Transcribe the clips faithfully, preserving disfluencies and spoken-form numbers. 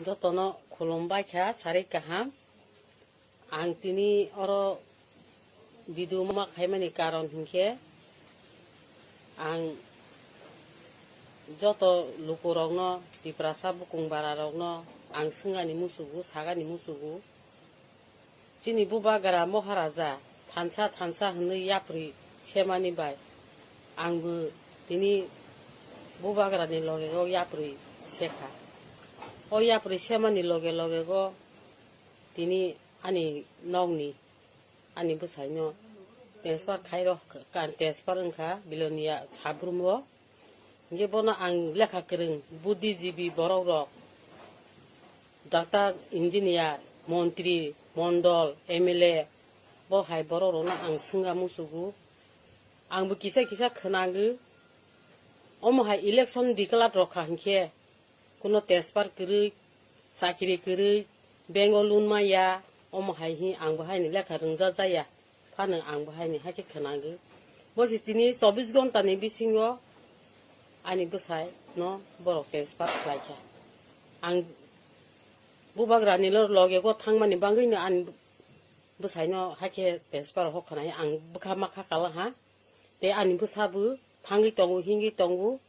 Jotono khulumbai kha, sarik kaham. Ang tini oro video ma khaimani karon hinkhe ang joto lukurokno, Tiprasa bukung bararokno ang swngani musugo, sagani musugo. Chini bubagra Moharaja thansa thansa hwnwi yapri semani bai angbo tini bubagrani loge o yapri sekha. O yapri semani loge loge o tini ani nokni, ani bwsaino transfer khairok, transfer wngkha Bilonia Sabrum o. Hinkhe bono ang lekha kwrwng, buddhijibi borok rok, doctor, engineer, montri, mondol, M L A, bo hai borok rokno ang swngna musugo. Angbo kisa kisa khwnango, omo hai election declare rokha hinkhe, kuno transfer kwrwi, chakri kwrwi, bank o loan maya, omo hai hi angbo haini lekha rwngjak jaya. Phano ang bo haini hakhe khwnango. Bo se tini chobbish ghonta ni bisingo ani bwsai no borok transfer khlai kha. Ang bubagra ni lo-, loge go thangmani bagwi no ani bwsai no hakhe transfer hok khwnai ang bwkha ma kha kala ha. Tei ani bwsa bo thangwi tongo, hingwi tongo.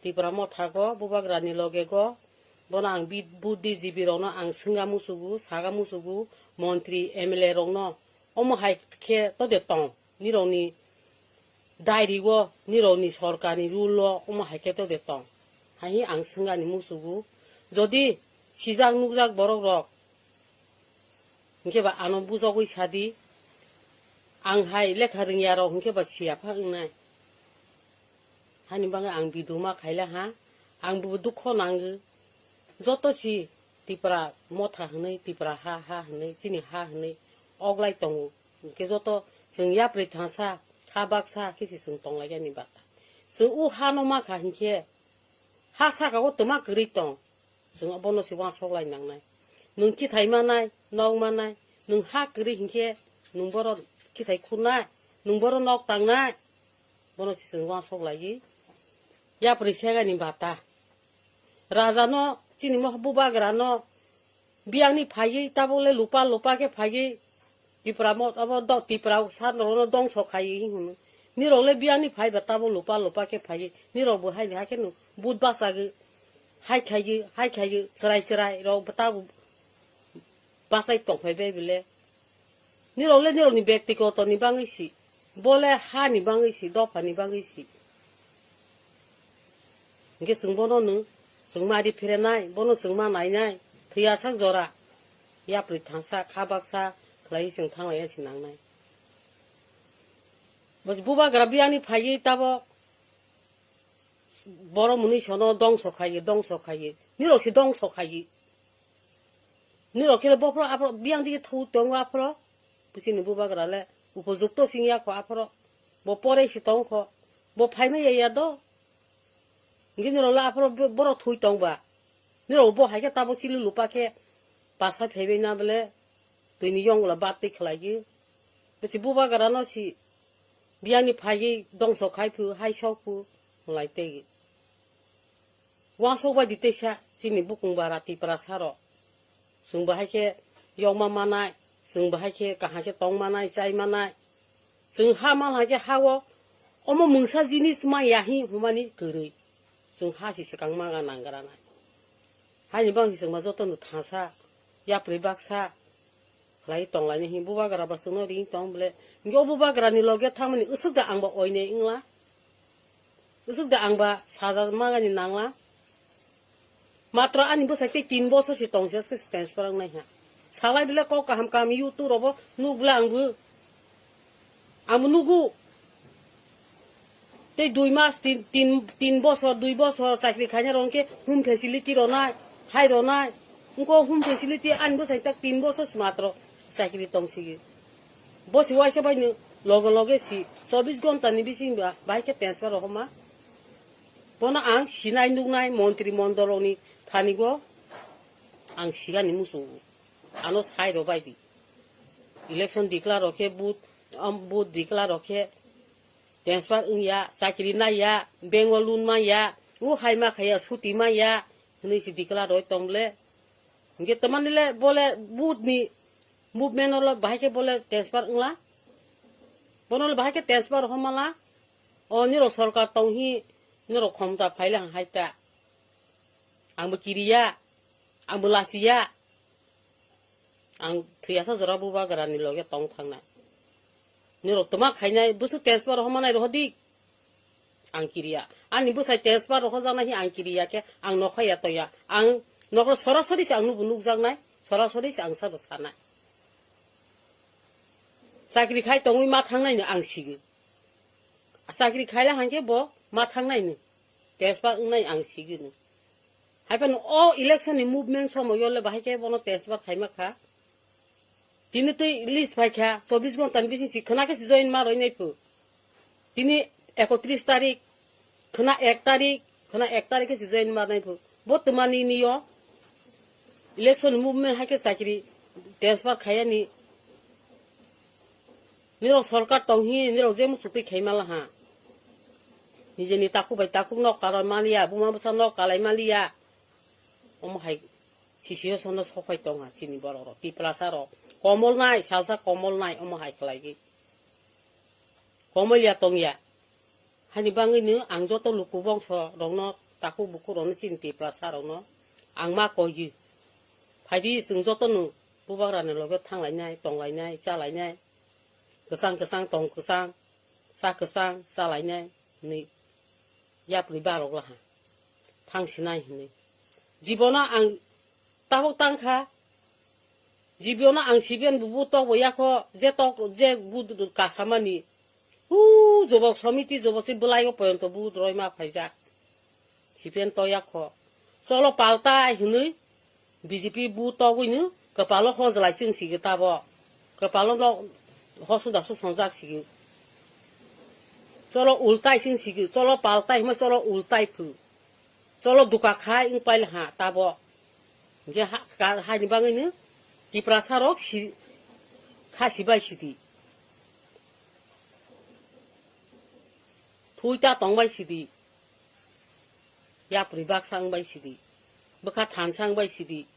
Tipra motha go, bubagra ni loge go, bono ang bi-, buddhijibi rokno ang swngna musugo, saga musugo, montri, M L A rokno, omo hai khe to de tong, nirokni dairi o, nirokni sorkarni rule o, omo hai khe to de tong, hai ang swngani musugo. Jodi sijak nukjak borok rok, hinkhe ba ano bujogwi sadi, ang hai lekha rwngya rok hinkhe ba siya pha wngnai. Hani bagwi ang video ma khaila ha, ang bo dukho nango. Joto si Tipra motha hwnwi, Tipra ha, ha hwnwi, chini ha hwnwi oglai tongo. Hinkhe joto chwng yapri thangsa, ha baksa khe si chwng tonglaiyani bata. Chwng o ha no ma kha hinkhe, ha saka o twma kwrwi tong. Chwng bono se uansuk lai nangnai. Nwng kithai manai, nok manai, nwng ha kwrwi hinkhe nwng boro kithai khunai, nwng boro nok tangnai. Bono se chwng uansuk laiwi yapri segani bata. Raja no chini mo bubagra no biyangni phaiwi tabuk le lupa lupa khe phaiwi Tipra mo abo do-, Tipra sa rokno dongso khaiwi hwnwi. Nirok le biyangni phaiba tabuk lupa lupa khe phaiwi. Nirok bo haini hakhe no but bachagwi, hai khaiwi, hai khaiwi, chwrai chwrai rok bo tabuk bachai tongphai bai bile. Nirok le nirokni bektigoto ni bagwi si. Bo le ha ni bagwi si, dopha ni bagwi si. Hinkhe chwng bono no, chwng ma ri phire nai, bono chwng ma nai nai, thwi asak jora, yapri thangsa, kha baksa khlaiwi chwng thanglaiya se nangnai. Bo bubagra biyangni phaiwi tabok, borok mwnwi sono dongso khaiwi, dongso khaiwi, nirok se dongso khaiwi. Nirok khe bophro aphro biyang dige thu tongo aphro. Bwsini bubagra le upojukto sing ya kho aphro. Bo porei si tong kho. Bo phaima ya ya do. Hinkhe nirok le aphro bo-, borok thui tong ba. Nirok bo hai khe tabuk chili lupa khe basa phaibai na bole twini yongla bat twi khlai di. Bwsi bubagra no si biyangni phaiwi dongso khai phu, hai sok phu, hwnlai tei. Uansuk bai di teisa chini bukung bara Tiprasa rok. Chwng bahai khe yokma manai, chwng bahai khe kaham khe tong manai, chai manai. Chwng ha man hai khe ha o omo mungsa jinis ma ya hi hwnmani kwrwi. Chwng ha si swkang ma ga nang gra nai. Haini bang si chwng ma joto no thangsa, yapri baksa khlai tong lai ni hi bubagra ba chwng no ring tong bole. Hinkhe o bubagra ni loge thang mani usuk da ang ba oinai wngla. Usuk da ang ba saja magani nangla. Matro ani bwsai tei tin bosor se tong se transfer wng nai ha. Salai bile kok kaham kaham YouTube robo nuk bile ang bo. Ang bo nugu. Tei dui mas, tin, tin, tin bosor, dui bosor chakri khaina rok hwnkhe home facility ronai, hai ronai. Wngkho home facility ani bwsai tak tin bosor se matro chakri tong sigi. Bo si waisa bai no loge loge si chobbish ghonta ni bising ba bahai khe transfer rohorma. Bono ang sinai nuknai montri mondol rokni thani go ang sigani muchungo. Ano sai rw bai di. Election declare rw khe vote, um, vote declare rw khe transfer wngya, chakri naiya, bank o loan manya, o hai ma khaiya, suti manya, hwnwi se declare rw tong le. Hingke tamani le bole booth ni movement lo bahai ke bole transfer wngla. Bono le bahai ke transfer homala. O niro sorkar tong hi niro khomta phaile hang hai ta. Ang bo kiriya, ang bo lasiya. Ang thwiyasa jora bubagra ni loge tong thangnai. Nirok toma khainai bwswk transfer homanai rohodi. Ang kiriya. Ani bwsai transfer rohorjaknai hi ang kiriya khe ang nokhaya toya. Ang nokro sorasori se ang nubo nukjaknai, sorasori se ang sabo sanai. Chakri khai tongwi ma thangnai no ang sigi. Chakri khaila hangke bo ma thangnai no. Transfer wngnai ang sigi no. Haiphano o election ni movement somoyo le bahai khe bono transfer khaima kha. Tini twi list phai kha, chobbish ghonta ni bising si khwna khe si join ma roi nai phu. Tini ekotris tarik, khwna ek tarik, khwna ek tarik khe si join ma nai phu. Bo twmani niyo election movement hai khe chakri transfer khayani. Nirok sorkar tong hi, nirok je muchuk twi khai mala ha. Nijeni takhuk bai takhuk nok kalai maliya, buma bwsa nok kalai maliya. Omo hai sisiyo sono sokhai tong ha, chini borok rok, Tiprasa rok. Komol nai, salsa komol nai, omo hai khlai gwi. Komol ya tong ya. Hani bangwi no ang joto luku bongso rokno, takhuk bukhuk rokno, chini Tiprasa rokno ang ma koi gwi. Phaidi chwng joto no bubagra ni loge thanglainai, tonglainai, chalainai. Kwchang kwchang tong kwchang, cha kwchang chalainai hinwi yapri barok laha thang sinai hinwi. Jibono ang tabuk tang kha, jibono ang siben bubu tok bo yakho, je tok je bu kasamani. Hu jobok somiti jobok se bwlai o poyonto bu roi ma phaijak. Sipen toya kho. Cholo paltai hinwi B J P bu togwi no kwpalo honjlai chwng sigi tabo. Kwpalo no hosuda su songjak sigi. Cholo ultai chwng sigi, cholo paltai hima cholo ultai phu. Cholo duka khai wng pail ha tabo. Hingke ha, ka, haini bagwi no Tiprasa rok si, kha sibai sidi. Thui ta tongbai sidi. Yapri baksa wngbai sidi. Bwkha thansa wngbai sidi.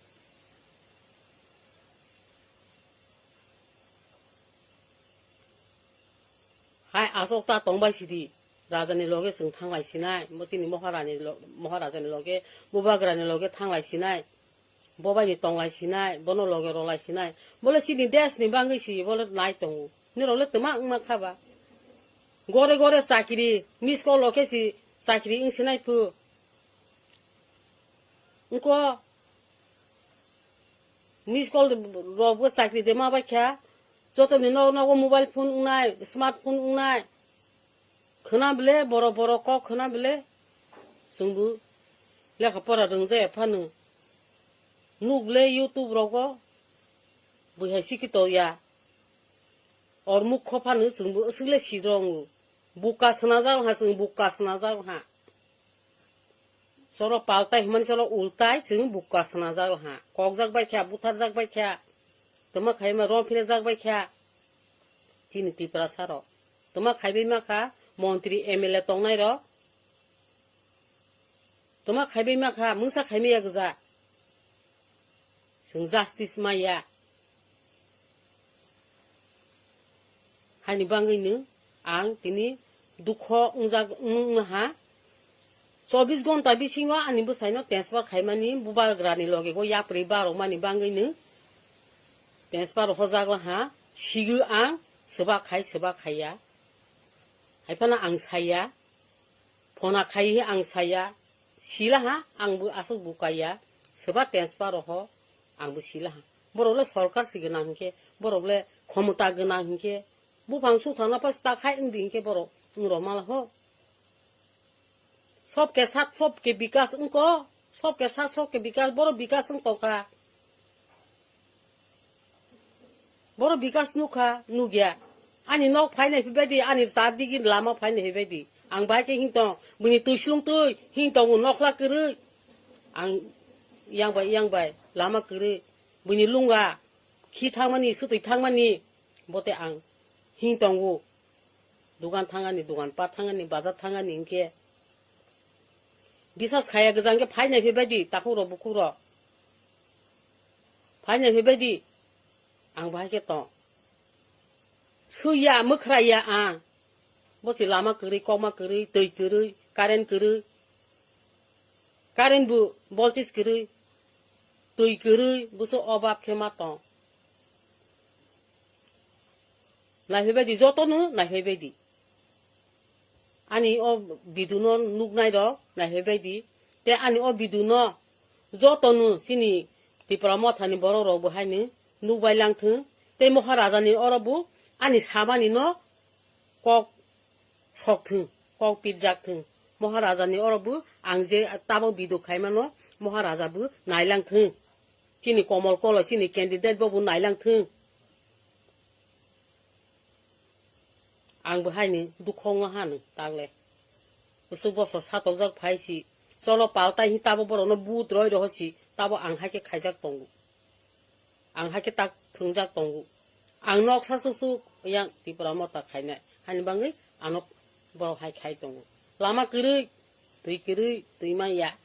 Hai aswk ta tongbai sidi. Rajani loge chwng thanglai sinai. Bo chini Maharani lo-, Maharajani loge, Bubagrani loge thanglai sinai. Bo bai ni tonglai sinai, bono loge rolai sinai. Bole chini desh ni bangwi si, bole nai tongo. Nirok le twma wngma kha ba. Gore gore chakri, miss call rok khe si chakri wng sinai phu. Wngko miss call rok bo chakri de ma bai kha. Joto ni nok nogo mobile phone wngnai, smartphone wngnai. Khwna bele, borok borok kok khwna bele, chwngbo lekha pora rwngjaya phano. Nuk le YouTube rogo, bwihai sikhi tongya. Or mukho phano chwngbo aswk le sidrongo. Buka swnajak ha, chwng buka swnajak ha. Cholo paltai hwnmani cholo ultai chwng buka swnajak ha. Kokjak bai kha, butharjak bai kha. Twma khaima rom phirajak bai kha. Chini Tiprasa rok. Twma khaibai ma kha montri M L A tongnai rok. Twma khaibai ma kha, mungsa khaimaya gwja. Chwng justice maya. Haini bangwi no ang tini dukho wngjak wng ha. Chobbish ghonta bisingo ani bwsaino transfer khaimani bubagrani loge go yapri barokmani bangwi no transfer hojak laha. Sigo ang swbak khai swbak khaiya. Haiphano ang saya. Phona khai hi ang saya, silaha, ang bo aswk bo kaiya, swba transfer roho, ang bo silaha. Borok le sorkar si gwnang hinkhe, borok le khomota gwnang hinkhe, buphang sukthana pas ta khai wngdi hinkhe borok wng rok mala ho. Sob ke sat, sob ke bikas wngko, sob ke sat, sob ke bikas, borok bikas wng tongkha. Boro bikas nukha, nukya. Ani nok phainai phaibaidi, ani char digi lama phainai phaibaidi. Ang bai khe hintong, bini twi slung twi, hintong nokla kwrwi. Ang yang bai, yang bai, lama kwrwi. Bini lunga, khi thangmani, swtwi thangmani, bote ang hintongo. Dugan thangani, dugan pat thangani, bazar thangani hinkhe. Bisas khaya gwjang khe phainai phaibaidi, takhuk rok, bukhuk rok. Hai nai phaibaidi, ang bahai khe tong. Suiya, mwkhraiya ang. Bosi lama kwrwi, kokma kwrwi, twi kwrwi, current kwrwi. Current bo voltage kwrwi, twi kwrwi, buso obab khe ma tong. Naiphaibaidi, jotono naiphaibaidi. Ani o video no nuknai rok naiphaibaidi. Te ani o video no jotono chini Tipra Motha ni borok rok bo haino nukbai langthung. Te Moharaja ni oro bo ani samani no kok sok thung, kok pirjak thung. Moharaja ni oro bo ang je tabok video khaimano Moharaja bo nailang thung. Chini Komol Kolo, chini candidate bo bo nailang thung. Ang bo haini dukhongo hano tagle. Usuk bosor satokjak phai si. Cholo paltai hi tabo borokno but roi roho si. Tabo ang hai khe khaijak tongo. Ang hai khe tak thwngjak tongo. Ang noksa suk suk yang Tipra Motha khainai. Hani bangwi ano borok hai khai tongo. Lama kwrwi, twi kwrwi, twi manya.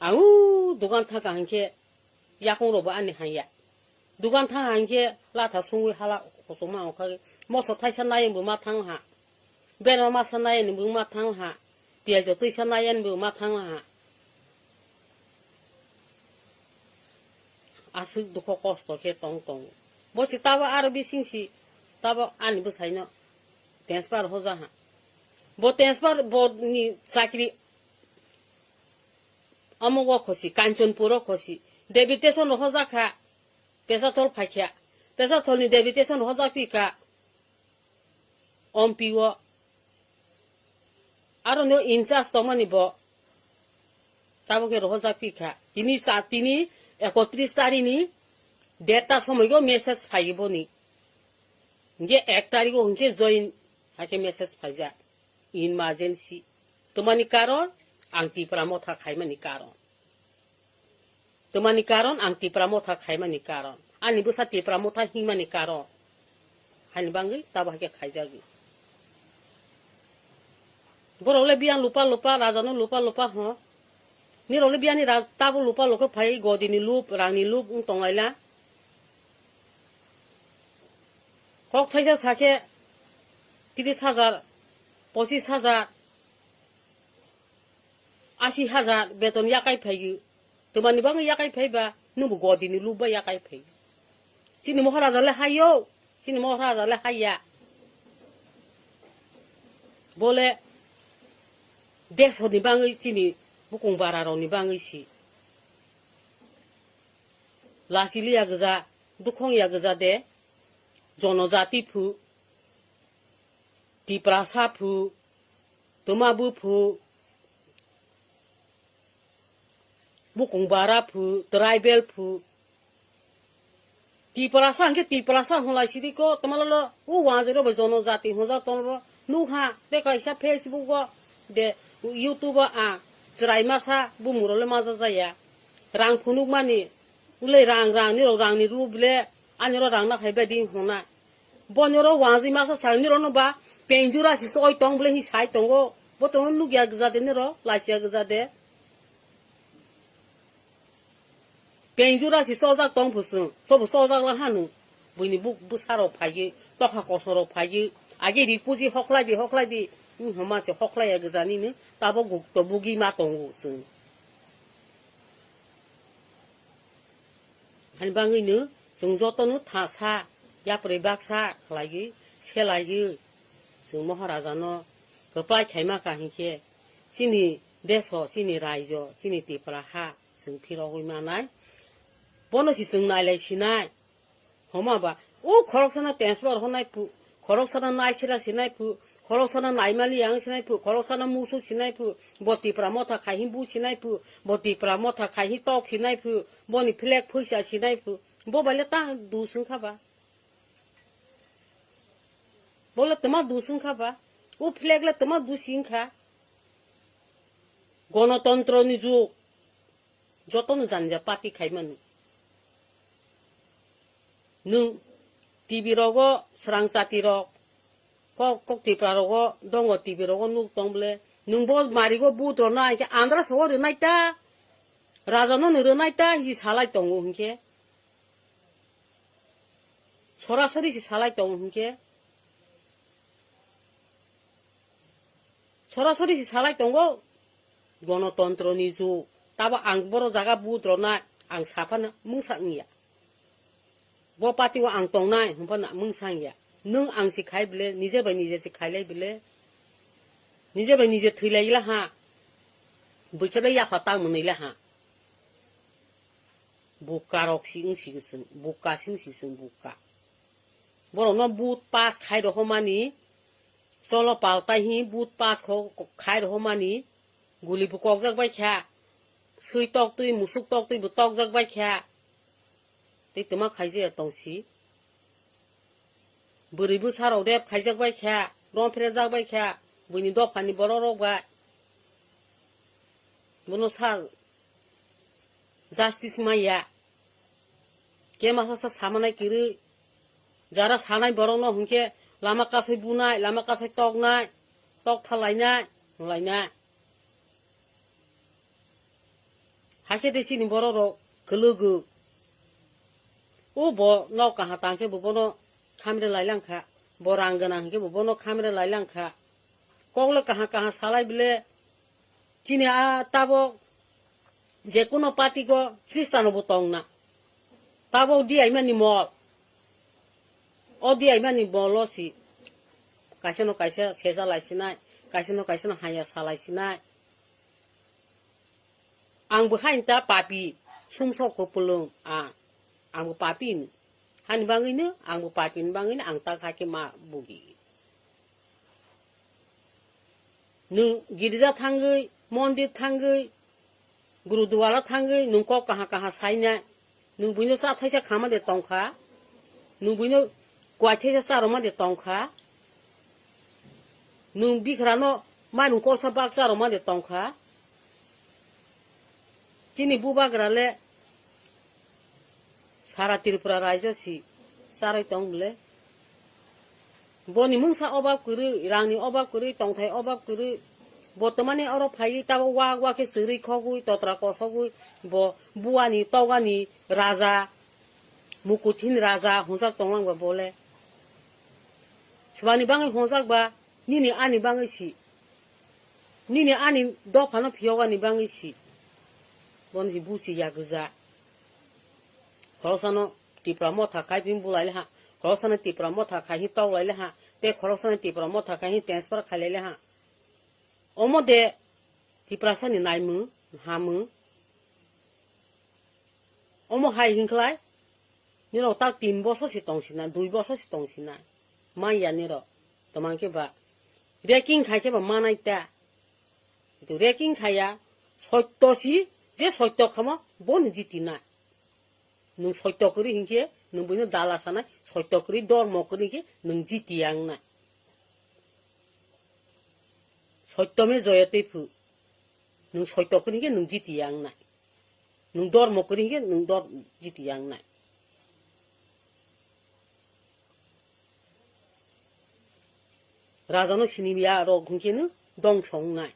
Ang o dogan thangkha hinkhe yakung rokbo ani hanya. Dogan thang hinkhe latha sungwi hala kochoma ongkha. Moso thaisa nai wngbo ma thang ha. Berma masa nai wngbo ma thang ha. Piyajo twisa nai wngbo ma thang ha. Aswk dukho kosto khe tong tong. Bo si tabo aro bising si tabo ani bwsaino transfer hoja ha. Bo transfer bo ni chakri Amo o khosi, Kanchanpur o khosi. Deputation rok hojak kha, Pesatol phai kha. Pesatol ni deputation rok hojak phi kha, Ompi o. Aro no in charge tongmani bo. Tabo khe rok hojak phi kha. Tini sa, tini ekotris tari ni derta somoi o message phai boni. Hinkhe ek tari o hinkhe join hai khe message phaijak. Emergency. Twmani karon, ang Tipra Motha khaimani karon. Twmani karon, ang Tipra Motha khaimani karon. Ani bwsa Tipra Motha himani karon. Haini bangwi tabo hai khe khaijagwi. Borok le biyang lupa lupa, raja no lupa lupa ho. Nirok le biyani raj-, tabo lupa lupa phai godi ni lup, rang ni lup wng tong laila. Kok thaisa sakhe tris hajar, pochis hajar, asi hajar beton yakai phaiyo. Twmani bagwi yakai phaiba, nwngbo godi ni lup bai yakai phai. Chini Moharaja le hayo, chini Moharaja le haya. Bole desho ni bagwi chini bukung bara rok ni bagwi si. Lachiliya gwja, dukhong ya gwja de, jonojati phu, Tiprasa phu, twma buphu, bukung bara phu, tribal phu. Tiprasa hwnkhe Tiprasa hwnlai sidi ko, twma lolo, o wanjwi rok bai jonojati hwnjak tongo, nukha, tei kaisa Facebook o, de, YouTube o ang chwrai masa bumung rok le maja jaya. Rang phunukmani, ulei rang, rang, nirok rang ni rw bile, ani oro rang na phai bai di hwnna. Bo nirok wanjwi masa sa nirok no ba penjura si soi tong bile hi sai tongo. Bo tongo nukya gwja de nirok, lachiya gwja de. Penjura si sojak tong phusung, sobo sojak la hanu. Buini buk bwsa rok phaiwi, tokha kosom rok phaiwi, age ri puji hoklai di, hoklai di. Wng homa se hoklai ya gwja nini, tabo guk to bugi ma tongo chwng. Hani bangwino chwng jotono tha sa, yapri baksa khlaiwi, selaiwi, chwng Maharajano kwplai khaima kha hinkhe, chini deso, chini raijo, chini Tipra ha chwng phirogwi manai. Bono si chwng nailai sinai. Homa ba, o khoroksano transfer honai phu, khoroksano naisira sinai phu, khoroksano naimali yang sinai phu, khoroksano musu sinai phu, bo Tipra Motha khai hi bu sinai phu, bo Tipra Motha khai hi tok sinai phu, boni flag phuisa sinai phu, bo bai le ta du sung kha ba. Bo le tma du sung kha ba, o flag le tma du sing kha. Gonotontro ni jug. Jotono jani ja party khaimani. Nwng T V rogo srang chati rok, kok, kok Tipra rogo dongo T V rogo nuk tong bole. Nwng bo marigo but rwna hinkhe andra sogo rwnai ta, raja no rwnai ta hi salai tongo hinkhe. Sorasori si salai tong hinkhe, sorasori si salai tongo, gonotontro ni jug. Tabo ang boro jaga but rwnai, ang saphano mungsa wngya. Bo party o ang tongnai, hwnphano mungsa wngya. Nwng ang si khai bile, nije bai nije si khailai bile, nije bai nije thwilaila ha, bwkhe bai yapha tang mwnwila ha. Buka rok si wng si swng, buka si wng si swng, buka. Borokno but pass khai rohormani, cholo paltai hi but pass kho-, khai rohormani, guli bo kokjak bai kha, swi tok twi, musuk tok twi bo tokjak bai kha. Tei twma khaijaya tong si. Bwrwi bwsa rok rep khaijak bai kha, rom pherejak bai kha, buini dophani borok rok bai. Bono sa justice maya. Kema sasa samanai kwrwi. Jara sanai borokno hwnkhe lama kasai bunai, lama kasai toknai, tok thalainai, nulainai. Hakhe de chini borok rok kwlwgo. O bo nok kaha tang khe bo bono khamre lai lang kha. Bo rang gwnang hwnkhe bo bono khamre lai lang kha. Kokle kaha kaha salai bile chini a tabok je kuno party go Christian bo tong na. Tabok diyaimani mol. O diyaimani mol o si. Kaisa no kaisa seja lai sinai, kaisa no kaisa no haya salai sinai. Ang bo hain ta papi, sumsok kupulung, a, ang bo papi ni. Hani bangwi no, ang bo papi ni bangwi no, ang ta kha khe ma bugi. Nwng girja thangwi, mondir thangwi, gurudwara thangwi, nwng kok kaha kaha saina. Nwng buino cha thaisa khama de tongkha. Nwng buino kwai thaisa charoma de tongkha. Nwng bikrano manung kolsa bak charoma de tongkha. Chini bubagra le sara Tripura raijo si charwi tong bwle. Boni mungsa obab kwrwi, rangni obab kwrwi, tongthai obab kwrwi. Bo twmani oro phaiwi tabo wak wak khe chwrwi khogwi, totra kosogwi, bo buani togani raja, mukuthini raja hwnjak tonglang ba bole. Swbani bangwi hwnjak ba, nini ani bangwi si. Nini ani dophano phiyogani bangwi si. Bono si buchi ya gwja. Khoroksano Tipra motha khai phin bulai le ha. Khoroksano Tipra motha khai hi tok lai le ha. Tei khoroksano Tipra motha khai hi transfer khai lai le ha. Omo de Tiprasani naimung, hamung. Omo hai hinklai. Nirok tak tin bosor si tong sinai, dui bosor si tong sinai. Manya nirok. Tomang khe ba. Reking khai khe ba manai ta. Kintu reking khaya, sotto si, je sotto khamo, boni jiti nai. Nwng sotto kwrwi hinkhe, nwng buino dala sanai, sotto kwrwi dormo kwrwi hinkhe, nwng jiti yang nai. Sotto me joyate phu. Nwng sotto kwrwi hinkhe, nwng jiti yang nai. Nwng dormo kwrwi hinkhe, nwng dor jiti yang nai. Rajano siniya rok hwnkhe no dongso wngnai.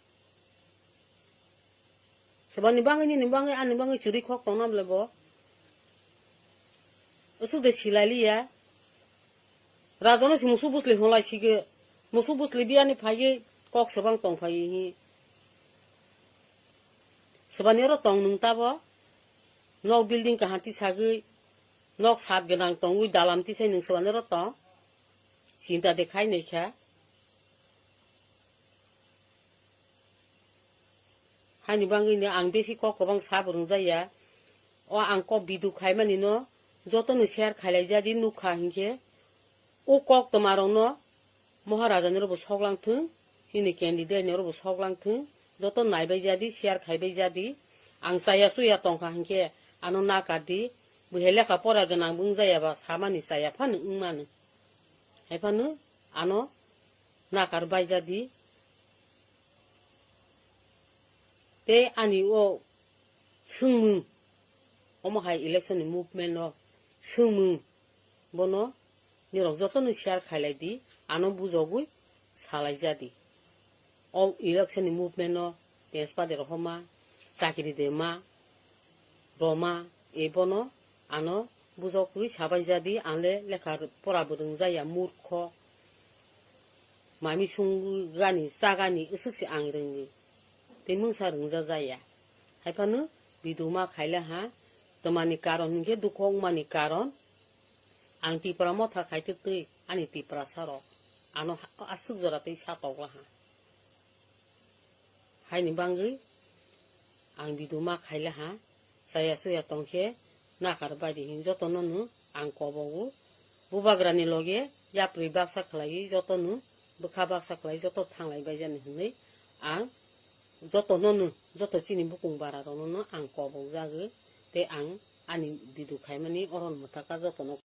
Swbani bangwi nini bangwi ani bangwi chwrwi khok tongna bwle bo. Aswk de silai liya. Rajano si musu busli hwnlai sige. Musu busli biyani phaiwi kok swbang tong phaiwi hi. Swbani oro tong nwng tabo. Nok building kaham tisagwi. Nok sat gwnang tongwi dalam tisai nwng swbani oro tong. Chinta de khai naikha. Haini bangwi no ang besi kok kwbang sa bo rwngjaya. O ang kok video khaimani no jotono share khailai jadi nukha hinkhe. O kok twmarokno Maharaja ni oro bo soklang thung, chini candidate ni oro bo soklang thung, joto naibai jadi, share khaibai jadi. Ang chaya chuya tongkha hinkhe ano nakardi, bwhai lekha pora gwnang bo wngjaya ba samani chaya phano wngmano. Haiphano ano nakar bai jadi. Tei ani o swngmung, omo hai election ni movement no swngmung, bono nirok jotono share khailai di, ano bujogwi salai jadi. O election ni movement no tenspa de rohorma, chakiri de ma, roma, e bono ano Bujokgwi sabai jadi, ang le lekha pora bo rwngjaya, murkho. Mami sungwi gani, chagani, aswk se ang rwngwi. Tei mungsa rwngja jaya. Haiphano video ma khaila ha, twmani karon hinkhe dukhu wngmani karon, ang Tipra motha khaitwk twi ani Tiprasa rok ano ha-, aswk jora tei sa tokla ha. Haini bangwi ang video ma khaila ha, chaya chuya tongkhe nakar baidi hin jotono no ang kobogo. Bubagrani loge yapri baksa khlaiwi jotono, bwkha baksa khlai joto thanglai baijani hinwi ang jotono no, joto chini bukung bara rokno no ang kobok jagwi, tei ang ani video khaimani oron mwthaka jotono.